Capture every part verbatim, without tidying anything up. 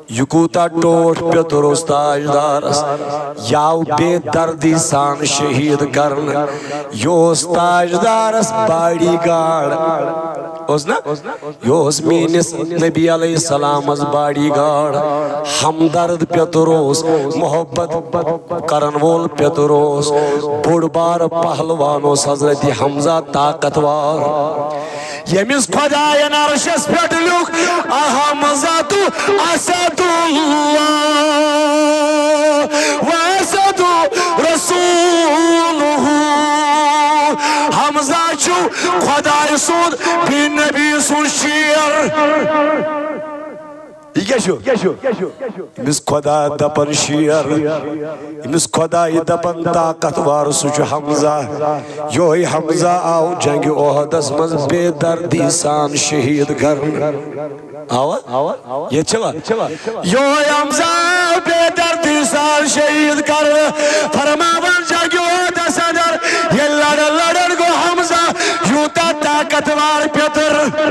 یہِ کوٗتاہ ٹوٹھ پیوٚتُر اوس تاجدارس۔ یہِ آو بے دردی سان شہید کرنہٕ۔ یہِ اوس تاجدارس باڈی گارڈ۔ اوس نا؟ یہِ اوس میٲنِس نبی علیہ السلامس باڈی گارڈ۔ ہمدرد پیوٚتُر اوس، محبت کرن وول پیوٚتُر اوس۔ بوٚڑ بار پہلوان اوس حضرت حمزہ، طاقتور۔ ییٚمِس خۄدایَن عرشَس پٮ۪ٹھ لیوٗکھ، "حمزہ تو اسد اللہ و اسد رسولہ۔" حمزہ چھُ خۄداے سُنٛد، بیٚیہِ نبی سُنٛد شیر۔ یہِ کیٛاہ چھُ؟ أمِس خۄدا دَپان شیر، أمِس خۄدا یہِ دَپان طاقتور، سُہ چھُ حمزہ۔ یِہوٚے حمزہ آو جنگِ احدس منٛز بے دردی سان شہید کرنہٕ۔ آوا؟ ییٚتہِ چھوا؟ یِہوٚے حمزہ آو بے دردی سان شہید کرنہٕ۔ فرماوان جنگِ احدس اندر ییٚلہِ لڑان لڑان گوٚو حمزہ یوٗتاہ طاقتور پیوٚتُر۔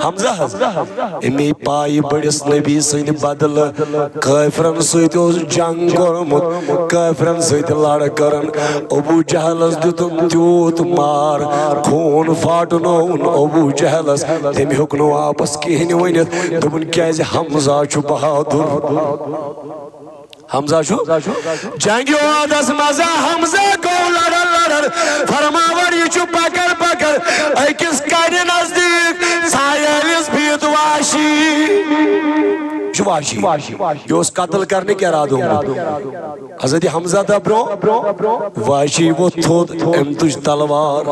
حمزہ حظ، اَمے پایہِ بٔڑِس نبی سٕنٛدِ بدلہٕ کٲفرن سۭتۍ اوس جنگ کوٚرمُت، کٲفرن سۭتۍ لڑ کٔرٕن۔ ابو جہلس دیُتُن تیوٗت مار، خوٗن پھاٹنووُن ابو جہلس، تٔمۍ ہیوٚک نہٕ واپس کِہیٖنۍ ؤنِتھ۔ دوٚپُن، "کیٛازِ حمزہ چھُ بہادُر؟" حمزہ چھُ جنگِ احدس منٛز حمزہ گوٚو لڑان لڑان، فرماوان، یہِ چھُ پکان پکان أکِس کنہِ نزدیٖک، سایلِس بِہِتھ واشی۔ یہِ چھُ واشی۔ یہِ اوس قتل کرنٕکۍ ارادٕ آمُت۔ حضرت حمزہ دَپ برٛونٛہہ، واشی ووٚتھ تھوٚد، أمۍ تُج تلوار،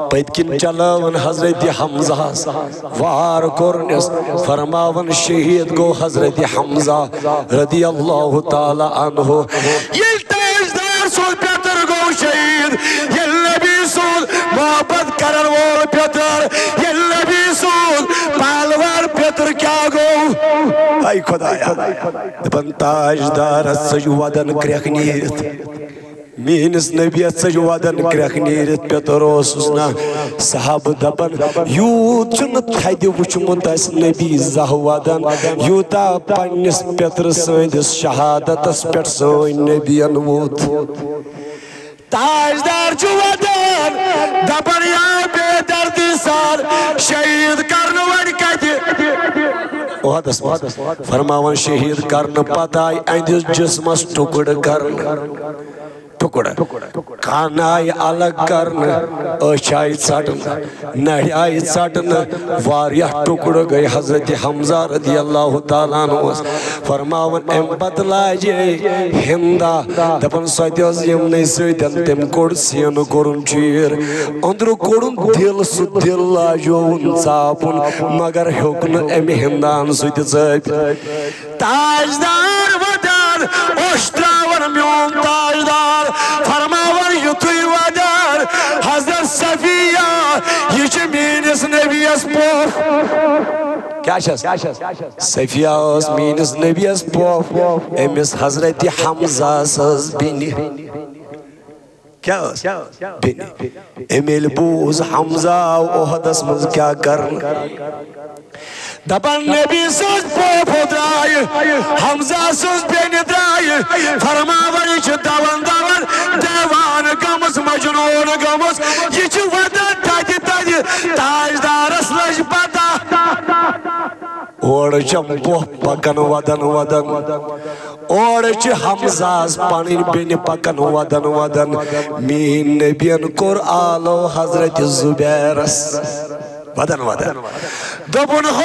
پٔتۍ کِنۍ چلٲوٕن حضرت حمزہس۔ وار کوٚرنس، فرماوان شہید گوٚو حضرت حمزہ رضی اللہ تعالیٰ عنہ۔ ییٚلہِ تاجدار سُنٛد پیٚتٕر گوٚو شہید، ییٚلہِ نبی سُنٛد محبت کرن وول پیٚتٕر، ییٚلہِ نبی سُنٛد پہلوان پیٚتٕر کیٛاہ گوٚو؟ اے خۄدایا، دپان تاجدارس ژٔج ودن کرٛیٚکھ نیٖرِتھ۔ میٲنِس نبیَس ژٔج ودن کرٛیٚکھ نیٖرِتھ پیٚتٕر اوسُس نا۔ صحابہٕ دپان، یوٗت چھُنہٕ تھدِ وُچھمُت اَسہِ نبی زانٛہہ ودن، یوٗتاہ پننِس پیٚترٕ سٕنٛدِس شہادتس پٮ۪ٹھ سٲنۍ نبیَن ووٚتھ۔ تاجدار چھُ ودان، دپان، یا بے دردی سان شہید کرنہٕ وۄنۍ کتہِ؟ احدس منٛز فرماوان، شہید کرنہٕ پتہٕ آیہِ أہنٛدِس جسمس ٹُکڑٕ کرنہٕ۔ ٹُکڑٕ۔ کَن آیہِ الگ کرنہٕ، أچھ آیہِ ژٹنہٕ، نَرِ آیہِ ژٹنہٕ، واریاہ ٹُکڑٕ گٔے حضرت حمزہ رضی اللہ تعالیٰ عنہس۔ فرماوان، اَمہِ پتہٕ لاجے ہندا، دپان سۄ تہِ ٲس یِمنٕے سۭتۍ، تٔمۍ کوٚڑ سیٖنہٕ کوٚرُن چیٖر، أنٛدرٕ کوٚڑُن دِل، سُہ دِل لاجووُن ژاپُن، مگر ہیوٚک نہٕ اَمہِ ہندان سُہ تہِ ژٲپِتھ۔ تاجدار ودان، اوٚش تراوان میون تاجدار، فرماوان یُتھُے ودان، حضرت صفیہ، یہِ چھِ میٲنِس نبیَس پوٚپھ۔ کیٛاہ چھَس؟ صفیہ ٲس میٲنِس نبیَس پوٚپھ، أمِس حضرت حمزہ ٲس بیٚنہِ۔ کیٛاہ ٲس؟ بیٚنہِ۔ أمۍ ییٚلہِ بوٗز حمزہ آو احدس منٛز کیٛاہ کرنہٕ؟ دپان نبی سٕنٛز پوپھٕ درٛایہِ، حمزہ سٕنٛز بیٚنہِ درٛایہِ، فرماوان یہِ چھِ دون دون دیوانہٕ گٔمٕژ، مجنوٗن گٔمٕژ، یہِ چھِ ودان تتہِ تتہِ، تاجدارس لٔج پتہ۔ اورٕ چھم پوپھ پکان ودان ودان۔ اورٕ چھِ حمزہس پنٕنۍ بیٚنہِ پکان ودان ودان۔ میٲنۍ نبین کوٚر آلو حضرت زبیرس۔ ودان ودان۔ دوٚپُن، ہو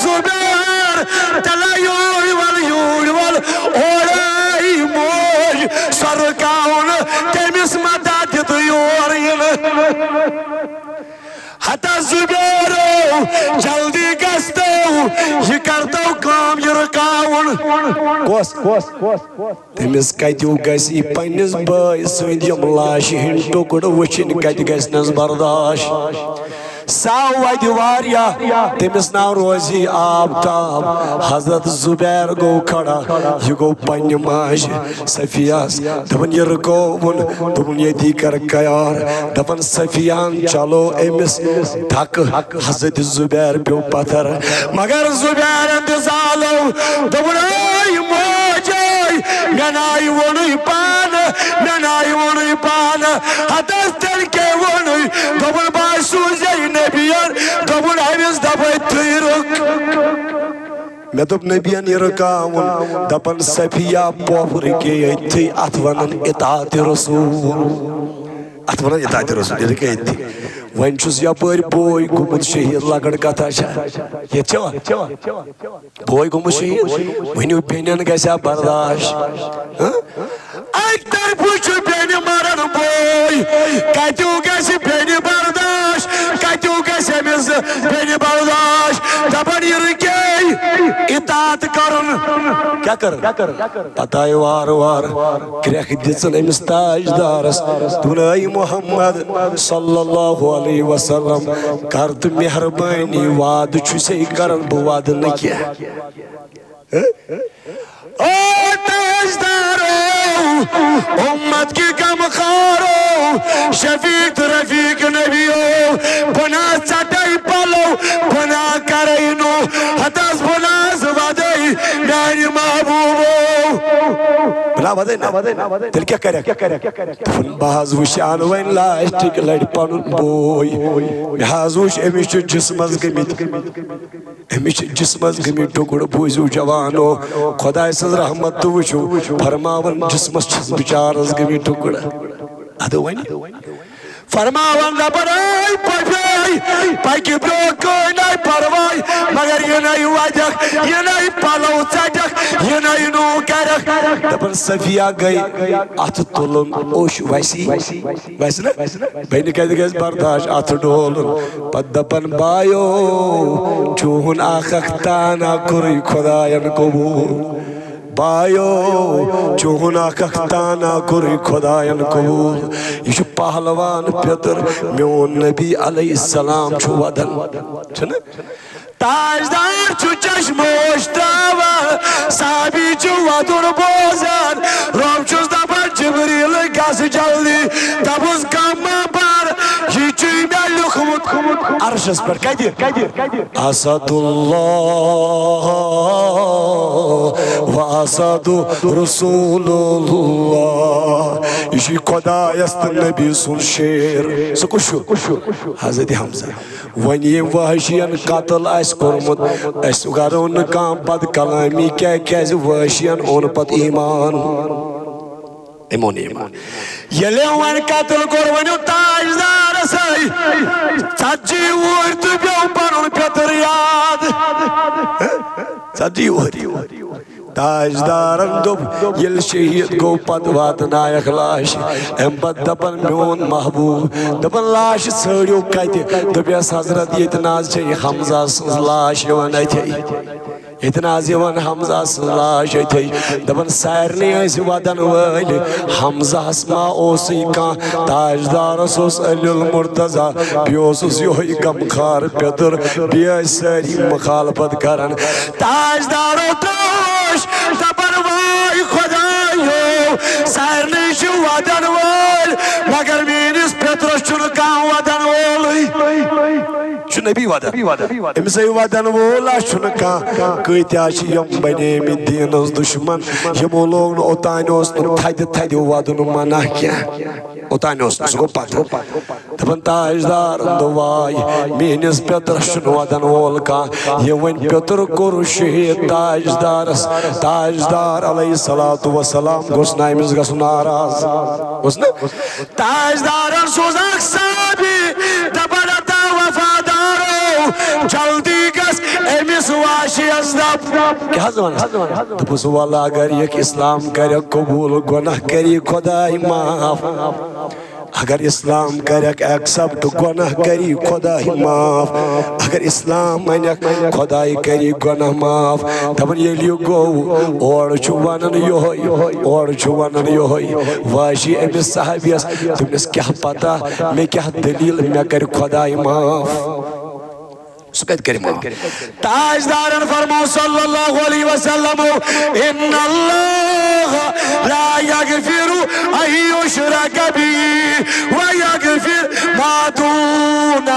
زبیر، تلہ یوٗرۍ ول، یوٗرۍ ول۔ اورے موج سۄ رُکاونہٕ، تٔمِس مدد دِتہٕ یور یِنہٕ۔ ہتا زبیرو، جلدی گژھتو، یہِ کرتو کٲم، یہِ رُکاوُن۔ کۄس؟ تٔمِس کتیُو گژھِ یہِ پننِس بٲے سٕنٛدۍ یِم لاشہِ ہٕنٛدۍ ٹُکڑٕ وٕچھِنۍ، کتہِ گژھنس برداش؟ ساو وَدِ واریاہ، تٔمِس ناو روزِ آب تاب۔ حضرت زبیر گوٚو کھڑا، یہِ گوٚو پننہِ ماجہِ صفیہ ہس۔ دوٚپُن، یہِ رُکووُن، دوٚپُن، ییٚتی کر قیار۔ دپان صفیہ ہن چلو أمِس دھکہٕ، حضرت زبیر پیوٚو پتھر۔ مگر زبیرن تہِ زالو، دوٚپُن، اے موجے، مےٚ ناے ووٚنُے پانہٕ، مےٚ ناے ووٚنُے پانہٕ۔ ہتس تیٚلہِ کیٛاہ ووٚنُے؟ دوٚپُن، بہٕ ہا سوٗزے نبیَن۔ دوٚپُن، أمِس دپے تُہۍ رُک۔ مےٚ دوٚپ نبیَن یہِ رُکاوُن، دپان صفیہ پۄپھ رُکے أتھی، اتھ ونان اطاعت رسول۔ اتھ ونان اطاعت رسول، یہِ رُکے أتھی۔ وۄنۍ چھُس یپٲرۍ بوے گوٚمُت شہید، لۄکٕٹ کتھا چھا؟ ییٚتہِ چھوا؟ بوے گوٚمُت شہید، ؤنِو بیٚنٮ۪ن گژھِ ہا برداش۔ ہہ؟ اَکہِ طرفہٕ چھُ بیٚنہِ مران بوے، کتیُک گژھِ بیٚنہِ برداش، کتیُک گژھِ أمِس بیٚنہِ برداش؟ دپان یہِ رُکے اطاعت کرُن۔ کیٛاہ کرُن؟ پتہٕ آیہِ وارٕ وارٕ کرٛٮ۪کھ دِژٕن أمِس تاجدارس۔ دوٚپُن، اے محمد صلی اللہ علیہ وسلم، کر تہٕ مہربٲنی، وعدٕ چھُسے کران بہٕ، وعدٕ نہٕ کینٛہہ۔ او تاجدارو، امت کی غمخوارو، شفیق تہٕ رفیق نبیو، بہٕ نہ ژٹے پلو، بہٕ نہ کرے نوٚو، ہتس بہٕ نہ ودے میانہِ محبوبو۔ بہٕ نہ ودے نہ۔ تیٚلہِ کیٛاہ کرکھ؟ دوٚپُن، بہٕ حظ وٕچھان وۄنۍ لاسٹٕکۍ لٹہِ پنُن بوے، مےٚ حظ وٕچھ أمِس چھُ جسمس گٔمٕتۍ أمِس چھِ جسمس گٔمٕتۍ ٹُکڑٕ۔ بوٗزِو جوانو، خۄداے سٕنٛز رحمت تہٕ وٕچھِو، فرماوان جسمس چھِس بِچارس گٔمٕتۍ ٹُکڑٕ۔ ادٕ وۄنۍ فرماوان دپان، اے پۄپھے، پکہِ برٛونٛہہ کُن نَے پرواے، مگر یہِ نَے ودکھ، یہِ نَے پلو ژٹکھ، یہِ نَے نوٚو کرکھ۔ دپان صفیہ گٔے اتھٕ تُلُن اوٚش وسی۔ ویسے نا، بیٚنہِ کتہِ گژھِ برداش اتھٕ ڈولُن؟ پتہٕ دپان، بایو، چون اکھ اکھ تانا کوٚرُے خۄداین قبوٗل۔ بایو، چون اکھ اکھ تانا کوٚرُے خۄداین قبوٗل۔ یہِ چھُ پہلوان پیٚتٕر، میون نبی علیہ السلام چھُ ودان۔ چھُنہٕ؟ تاجدار چھُ چشموش تراوان، صحابی چھُ وَدُن بوزان۔ رۄب چھُس دَپان، جبریٖل گژھ جلدی، دَپُس، غم مہ بَر، یہِ چھُے مےٚ لیوٗکھمُت عرشَس پٮ۪ٹھ۔ کَتہِ؟ اسد اللہ و اسد رسول اللہ۔ یہِ چھُ خۄدایَس تہٕ نبی سُنٛد شیر۔ سُہ کُس چھُ؟ حضرت حمزہ۔ وۄنۍ ییٚمۍ وحشین قتل آسہِ کوٚرمُت، أسۍ کرو نہٕ کانٛہہ بد کلامی۔ کیٛاہ؟ کیٛازِ وحشین اوٚن پتہٕ ایمان۔ أمۍ اوٚن ایمان۔ ییٚلہِ أمۍ وۄنۍ قتل کوٚر، ؤنِو تاجدارسٕے، ژتجی وُہٕرۍ تہٕ پیوٚو پنُن پیٚتٕر یاد۔ ژتجی وُہٕرۍ۔ تاجدارن دوٚپ، ییٚلہِ شہید گوٚو، پتہٕ واتنایکھ لاش۔ امہِ پتہٕ دپان، میون محبوب، دپان، لاش ژھٲنٛڈِو کتہِ؟ دوٚپیس، حضرت، ییٚتہِ نہ حظ چھےٚ یہِ حمزہ سٕنٛز لاش یِوان اتھے، ییٚتہِ نہ حظ یِوان حمزہ سٕنٛز لاش اتھے۔ دپان، سارنٕے ٲسۍ ودن وٲلۍ، حمزہس ما اوسُے کانٛہہ؟ تاجدارس اوس علی المرتضی، بیٚیہِ اوسُس یِہوٚے غمخار پیٚتٕر، بیٚیہِ ٲسۍ سٲری مخالفت کران۔ تاجدارو ترٛوو اوٚش، دپان، واے خۄدایو، سارنٕے چھِ ودن وٲلۍ، مگر میٲنِس پیٚترس چھُنہٕ کانٛہہ ودن وولٕے۔ چھُ نبی ودن۔ أمِسے ودن وول ہا چھُنہٕ کانٛہہ۔ کۭتیاہ چھِ یِم بنے مٕتۍ دیٖنس دُشمن، یِمو لوگ نہٕ اوٚتانۍ اوس نہٕ تھدِ تھدِ ودُن منع کینٛہہ۔ اوٚتانۍ اوس نہٕ، سُہ گوٚو پتہٕ۔ دپان تاجدار دوٚپ، واے، میٲنِس پیٚترس چھُنہٕ ودن وول کانٛہہ۔ یہِ وۄنۍ پیٚتُر کوٚر شہید تاجدارس۔ تاجدار علیہ الصلوۃ والسلام گوٚژھ نہٕ أمِس گژھُن ناراض۔ گوٚژھ نہٕ؟ تاجدارن سوٗز اکھ صحابی، دپان، ہتا وفادارو، جلدی گژھ أمِس واشیس دپ۔ کیٛاہ حظ ونان؟ دوٚپُس، ولہ اگر یہِ اسلام کرِ قبول، گۄناہ کری خۄداے معاف۔ اگر اسلام کرکھ ایکسپٹ، گۄناہ کری خداے معاف۔ اگر اسلام انکھ، خداے کری گۄناہ معاف۔ دپان ییٚلہِ یہِ گوٚو، اورٕ چھُ ونان یِہوٚے، اورٕ چھُ ونان یِہوٚے۔ واشی أمِس صحابیس، دوٚپنس کیٛاہ پتہ، مےٚ کیٛاہ دٔلیٖل، مےٚ کرِ خداے معاف۔ سُہ کتہِ کرِ معاف؟ تاجدارن فرموو صلی اللہ علیہ وسلم، ان اللہ لا یغفر ان یشرک بہ ویغفر ما دون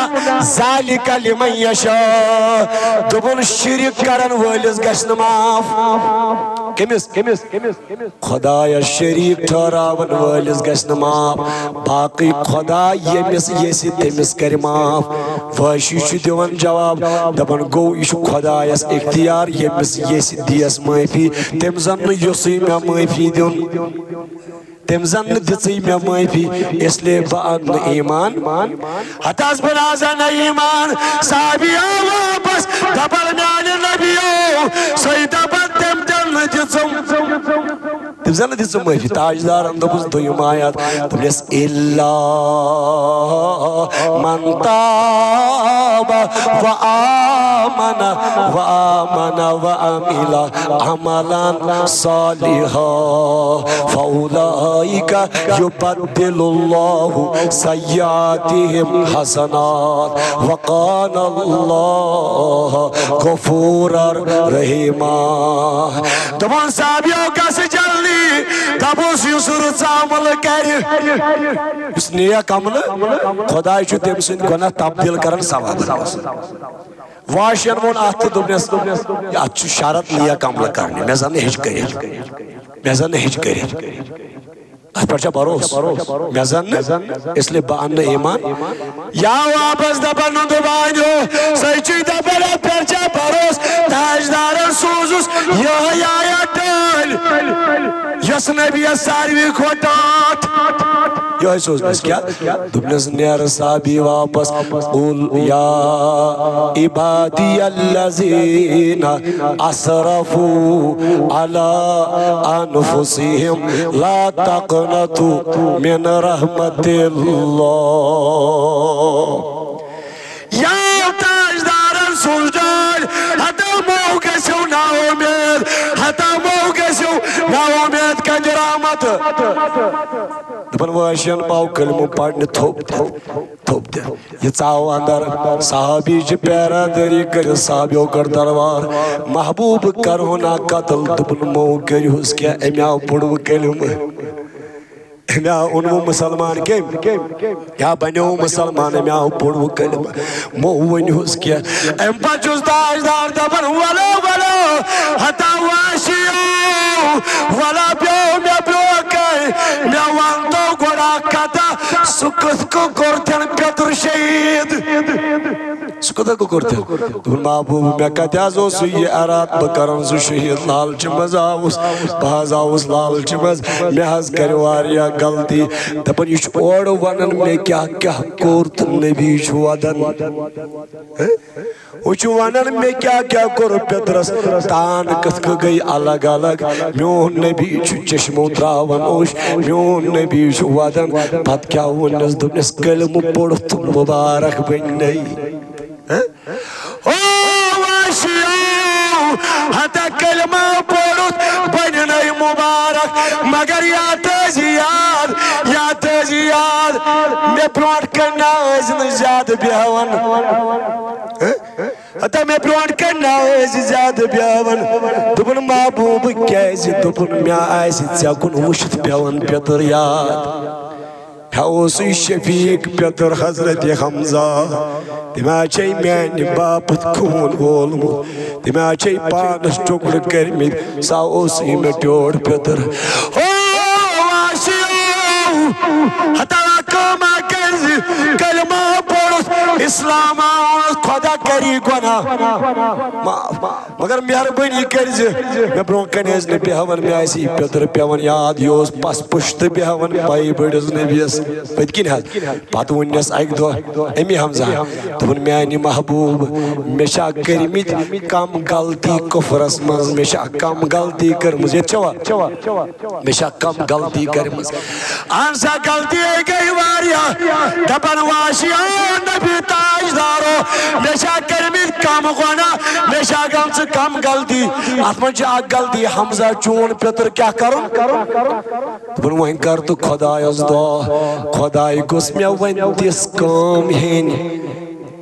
ذلک لمن یشاء۔ دوٚپُن شرک کرن وٲلِس گژھِ نہٕ معاف۔ کٔمِس؟ کٔمِس؟ خدایس شریک ٹھہراون وٲلِس گژھِ نہٕ معاف، باقٕے خدا ییٚمِس یژھِ تٔمِس کرِ معاف۔ وحشی چھُ دِوان جواب، دپان گوٚو یہِ چھُ خدایس اختیار، ییٚمِس یژھِ دِیس معٲفی، تٔمۍ زن نہٕ یوٚژھٕے مےٚ معٲفی دیُن، تٔمۍ زن نہٕ دِژٕے مےٚ معٲفی، اس لیے بہٕ انہٕ نہٕ ایمان۔ ہتس بہٕ نہ زن ایمان۔ صحابی آو واپس، دپان میانہِ نبیو، سُے دپان تٔمۍ تہِ نہٕ دِژٕم۔ تٔمۍ زن نہٕ دِژٕم معٲفی۔ تاجدارن دوٚپُس دوٚیِم آیات، دوٚپنس الا من تاب و آمن و آمن و عمل عملا صالحا فاولئک یبدل اللہ سیئاتہم حسنات وکان اللہ غفورا رحیما۔ دپان صحابیو گژھِ جلدی، دپُس یُس رٕژ عمل کرِ، یُس نیک عملہٕ، خداے چھُ تٔمۍ سٕنٛدۍ گۄناہ تبدیل کران ثوابن منٛز۔ واشین ووٚن اتھ تہٕ دوٚپنس، اتھ چھُ شرط نیک عملہٕ کرنہِ، مےٚ زن نہٕ ہیٚچھ کٔرِتھ، مےٚ زن نہٕ ہیٚچھ کٔرِتھ۔ اتھ پٮ۪ٹھ چھا بھروسہٕ؟ مےٚ زن نہٕ، اس لیے بہٕ انہٕ نہٕ ایمان۔ یا واپس دپان نُن دُبانیو، سُے چھُے دپان اتھ پٮ۪ٹھ چھا بھروسہٕ؟ تاجدارن سوٗزُس یِہوٚے آیات ڈٲلۍ، یۄس نبیس ساروی کھۄتہٕ ٹاٹھ۔ یِہوٚے سوٗزنس کیٛاہ؟ دوٚپنس، نیر صحابی واپس۔ قل یا عبادی الذین اسرفوا علی انفسهم لا تقنطوا من رحمت اللہ۔ یا تاجدارن سوٗز ڈٲلۍ، ہتا مو گژھِو نا اُمید، ہتا مو گژھِو نا اُمید کنہِ رحمت۔ دپان وٲشین پاو کلمہٕ پرنہِ تھوٚپ تہِ، تھوٚپ تہِ۔ یہِ ژاو اندر، صحابی چھِ پیرادٲری کٔرِتھ، صحابیو کٔر تلوار، محبوب کرہونا قتل، دوٚپُن مو کٔرِہُس کینٛہہ، أمۍ آو پوٚرمُت کلمہٕ، أمۍ آو اوٚنمُت مسلمان کٔمۍ؟ یا بنیو مسلمان، أمۍ آو پوٚرمُت کلمہٕ، مو ؤنِہُس کینٛہہ۔ امہِ پتہٕ چھُس تاجدار دپان، ولو، ولو، ہتا واشیو، ولا پیو مےٚ برونٛہہ کَنہِ، مےٚ ون تو گۄڈٕ اکھ کتھا، سُہ کِتھ کٔنۍ کوٚر تٔمۍ پیٚتٕر شہیٖد؟ سُہ کوٗتاہ گوٚو کوٚر تٔمۍ؟ دوٚپُن، محبوب، مےٚ کتہِ حظ اوس یہِ ارادٕ، بہٕ کرن سُہ شہیٖد، لالچہِ منٛز آوُس، بہٕ حظ آوُس لالچہِ منٛز، مےٚ حظ کرِ واریاہ غلطی۔ دپان، یہِ چھُ اورٕ ونان، مےٚ کیٛاہ کیٛاہ کوٚر تہٕ نبی چھُ ودان۔ ہہ؟ ہُہ چھُ ونان، مےٚ کیٛاہ کیٛاہ کوٚر پیٚترس، تان کِتھ کٔنۍ گٔے الگ الگ، میون نبی چھُ چشمو تراوان اوٚش، میون نبی چھُ ودان۔ پتہٕ کیٛاہ ووٚننس؟ دوٚپنس، کلمہٕ پوٚرُتھ مبارک بٔنۍ نے۔ ہہ؟ او واشیو، ہتا کلمہٕ پوٚرُتھ بٔنۍ نے مبارک، مگر یاد تھٲیزِ یاد، یاد تھٲیزِ یاد، مےٚ برونٛٹھ کنہِ نہ ٲسۍ نہٕ زیادٕ بیٚہوان۔ ہہ؟ ہتا مےٚ برونٛٹھ کنہِ نہ ٲسۍ زیادٕ بیٚہوان۔ دوٚپُن، محبوب کیٛازِ؟ دوٚپُن، مےٚ آسہِ ژےٚ کُن وٕچھِتھ پیٚوان پیٚتٕر یاد۔ مےٚ اوسُے شفیق پیٚتٕر حضرت حمزہ، تٔمۍ ہا چھے میانہِ باپتھ خوٗن وولمُت، تٔمۍ ہا چھے پانس ٹُکڑٕ کٔرمٕتۍ، سُہ اوسُے مےٚ ٹیوٹھ پیٚتٕر۔ او واشیو، ہتا کٲما کٔرزِ، کلمہ پوٚرُتھ، اسلام آو، خدا کری گۄناہ معاف۔ مگر مہربٲنی کٔرۍ زِ مےٚ برونٛہہ کنہِ ٲسۍ نہٕ بیہوان، مےٚ آسہِ یہِ پیٚتٕر پیٚوان یاد، یہِ اوس پس پُشتہٕ بیہوان پایہِ بٔڑِس نبیَس پٔتۍ کِنۍ حظ۔ پتہٕ ووٚننس اکہِ دۄہ امی حمزہ، دوٚپُن، میانہِ محبوب، مےٚ چھا کٔرمٕتۍ کم غلطی کفرس منٛز؟ مےٚ چھا کم غلطی کٔرمٕژ؟ ییٚتہِ چھوا؟ مےٚ چھا کم غلطی کٔرمٕژ؟ اہن سا، غلطی ہے گٔے واریاہ۔ دپان واشی، او نبی تاجدارو، مےٚ چھا کٔرمٕتۍ کم گۄناہ؟ مےٚ چھا گٔمژٕ کم غلطی؟ اتھ منٛز چھِ اکھ غلطی، حمزہ چون پیٚتٕر کیٛاہ کرُن؟ دوٚپُن، وۄنۍ کر تہٕ خۄدایس دعا، خۄداے گوٚژھ مےٚ وۄنۍ تِژھ کٲم ہیٚنۍ،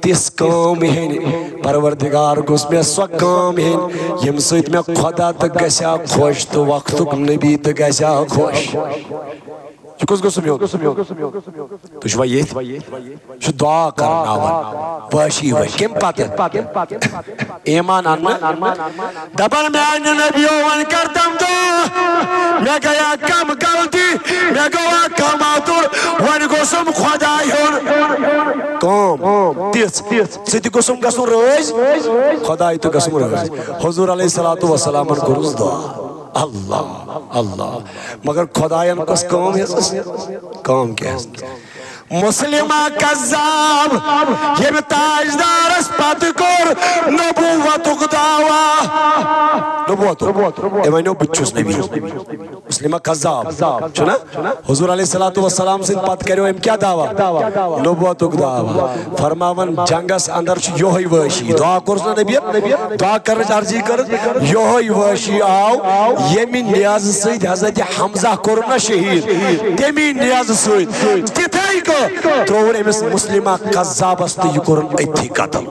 تِژھ کٲم ہیٚنۍ، پروردگار گوٚژھ مےٚ سۄ کٲم ہیٚنۍ، ییٚمہِ سۭتۍ مےٚ خۄدا تہٕ گژھِ ہا خۄش تہٕ وقتُک نبی تہِ گژھِ ہا خۄش۔ یہِ کُس گوٚژھ میون؟ تُہۍ چھِوا ییٚتھۍ؟ یہِ چھُ دعا کرناوان۔ وٲشی وٲشی۔ کَمہِ پتہٕ؟ ایمان اَننہٕ۔ دَپان، میٛانہِ نبیو، وۄنۍ کر تَمہِ دۄہ مےٚ گٔیا کم غلطی، مےٚ گوٚوا کم اوتُر، وۄنۍ گوٚژھُم خۄداے ہیوٚن۔ کٲم تِژھ، ژٕ تہِ گوٚژھُم گژھُن رٲضۍ، خۄداے تہِ گوٚژھُم رٲضۍ۔ حضور علیہ الصلوۃ والسلامن کوٚرُس دعا۔ اللہ، اللہ۔ مگر خۄدایَن کۄس کٲم ہیٚژٕس؟ کٲم کیٛاہ ہیٚژٕس؟ مسلمہ کذاب، ییٚمہِ تاجدارس پتہٕ کوٚر نبوتُک دعویٰ۔ نبوتُک۔ أمۍ ونیو، بہٕ تہِ چھُس نبی۔ مسلمہ کذاب۔ چھُنہ؟ حضور علیہ الصلوۃ والسلام سٕنٛدِ پتہٕ کریو أمۍ کیٛاہ دعویٰ؟ نبوتُک دعویٰ۔ فرماوان، جنگس اندر چھُ یوہے وٲشی۔ دعا کوٚرُس نہ نبیَن؟ دعا کرنٕچ عرضی کٔرٕس۔ یوہے وٲشی آو، ییٚمہِ نیازٕ سۭتۍ حضرت حمزہ کوٚر نہ شہید، تَمی نیازٕ سۭتۍ تِتھَے کٔنۍ ترٛووُن أمِس مسلمہ کذابس تہٕ یہِ کوٚرُن أتھی قتل۔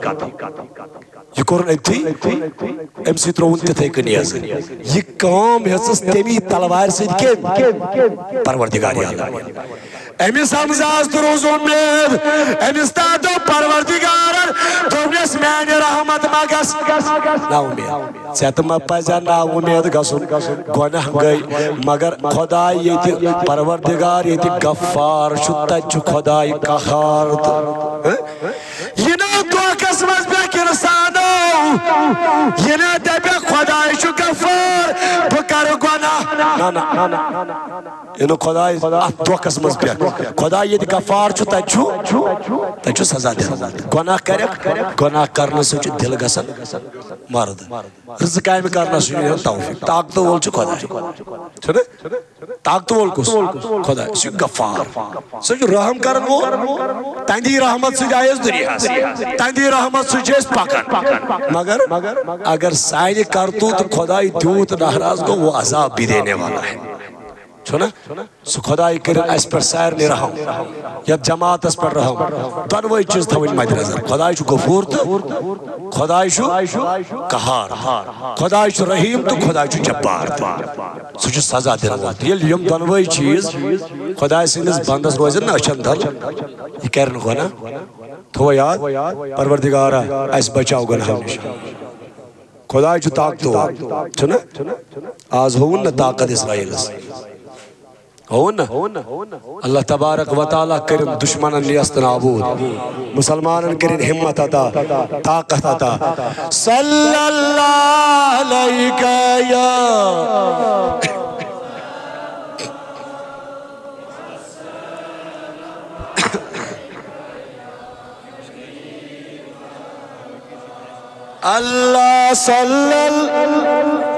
یہِ کوٚرُن أتھی، أمۍ سٕے ترٛووُن تِتھَے کٔنۍ نیازٕ۔ یہِ کٲم ہیٚژٕس تَمی تلوارِ سۭتۍ کٔمۍ؟ پروردگار عالم۔ أمِس حمزہس تہٕ روٗز اُمید، أمِس تہٕ دوٚپ پروردگارن، دوٚپنس، میانہِ رحمت ما گژھ نا اُمید۔ ژےٚ تہٕ ما پزِ نا اُمید گژھُن۔ گۄناہ گٔے، مگر خۄداے ییٚتہِ پروردگار ییٚتہِ غفار چھُ، تتہِ چھُ خۄداے قہار تہٕ، ہہ؟ یہِ نہ دھوکس منٛز بیٚکھ انسانو، یہِ نہ دپہِ خۄداے چھُ غفار، بہٕ کرٕ گۄناہ۔ نہ، نہ، نہ، نہ۔ یہِ نہٕ خۄداے اتھ دھوکس منٛز بیٚکھ۔ خۄداے ییٚتہِ غفار چھُ، تتہِ چھُ، تتہِ چھُ سزا دِوان۔ گۄناہ کرکھ، گۄناہ کرنہٕ سۭتۍ چھُ دِل گژھان مرد۔ رٕژٕ کامہِ کرنس چھُ یِوان توفیق۔ طاقتہٕ وول چھُ خۄداے۔ چھُنہ؟ طاقتہٕ وول کُس؟ خۄداے۔ سُہ چھُ غفار۔ سُہ چھُ رحم کرن وول۔ تہنٛدی رحمت سۭتۍ آیس دُنیاہس۔ تہنٛدی رحمت سۭتۍ چھِ أسۍ پکان۔ مگر اگر سانہِ کرتوت خۄداے تیوٗت ناراض گوٚو، وہ عذاب بھی دینے والا ہے۔ چھُنہ؟ سُہ خۄداے کٔرِن اَسہِ پٮ۪ٹھ سارنٕے رحم، یَتھ جماعتس پٮ۪ٹھ رحم۔ دۄنوَے چیٖز تھاوٕنۍ مدِ نظر۔ خۄداے چھُ غفور تہٕ خۄداے چھُ قہار۔ خۄداے چھُ رحیٖم تہٕ خۄداے چھُ جبار تہِ۔ سُہ چھُ سزا دِنہٕ وول۔ ییٚلہِ یِم دۄنوَے چیٖز خۄداے سٕنٛدِس بندس روزن نہ أچھن تل، یہِ کرِ نہٕ گۄناہ۔ تھوو یاد، پروردگارا، اَسہِ بچاو گۄناہو نِش۔ خۄداے چھُ طاقتور، چھُنہ؟ آز ہووُن نہ طاقت اسرائیلس۔ ہووُن نہ؟ اللہ تبارک و تعالیٰ کٔرِن دشمنن نیست نابود، مسلمانن کٔرِن ہمت عطا، طاقت عطا۔ صلی اللہ علیک یا اللہ صلی اللہ۔